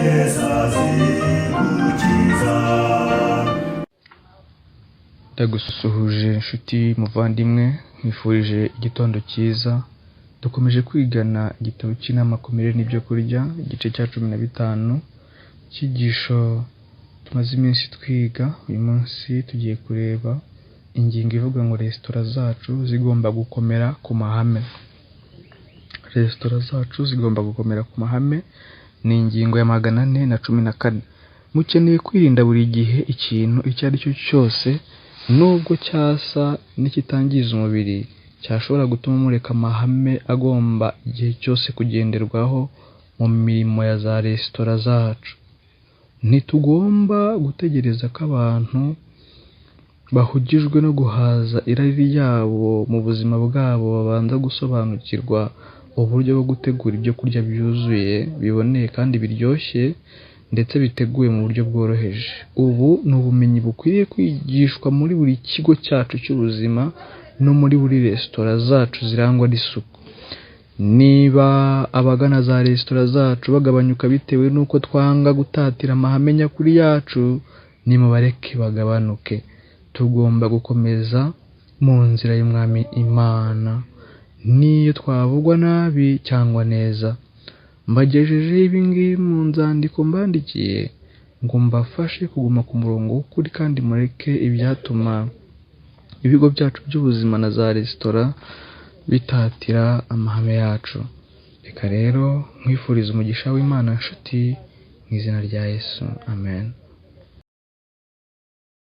Yesu azigukiza. Ndagusuhuje inshuti muvandimwe, nkwifurije igitondo cyiza. Dukomeje kwigana igitabo cy'inama ku mirire n'ibyo kurya, igice cya 15, icyigisho tumaze iminsi twiga. Uyu munsi tugiye kureba ingingo ivuga ngo resitora zacu zigomba gukomera ku mahame. Resitora zacu zigomba gukomera ku mahame ni ingingo ya 414. Mukeneye kwirinda buri gihe ikintu icyo ari cyo cyose, nubwo cyasa n'ikitangiza umubiri, cyashobora gutuma mureka amahame agomba igihe cyose kugenderwaho mu mirimo ya za resitora zacu. Ntitugomba gutegereza ko abantu bahugijwe no guhaza irari ryabo mu buzima bwabo babanza gusobanukirwa uburyo bwo gutegura ibyo kurya byuzuye, biboneye kandi biryoshye, ndetse biteguye mu buryo bworoheje. Ubu ni ubumenyi bukwiriye kwigishwa muri buri kigo cyacu cy'ubuzima no muri buri resitora zacu zirangwa n'isuku. Niba abagana za resitora zacu bagabanyuka bitewe n'uko twanga gutatira amahame nyakuri yacu, nimubareke bagabanuke. Tugomba gukomeza mu nzira y'Umwami Imana, n'iyo twavugwa nabi cyangwa neza. Mbagejejeho ibi ngibi mu nzandiko mbandikiye, ngo mbafashe kuguma ku murongo w'ukuri kandi mureke ibyatuma ibigo byacu by'ubuzima na za resitora bitatira amahame yacu. Reka rero nkwifurize umugisha w'Imana nshuti, mu izina rya Yesu, amen.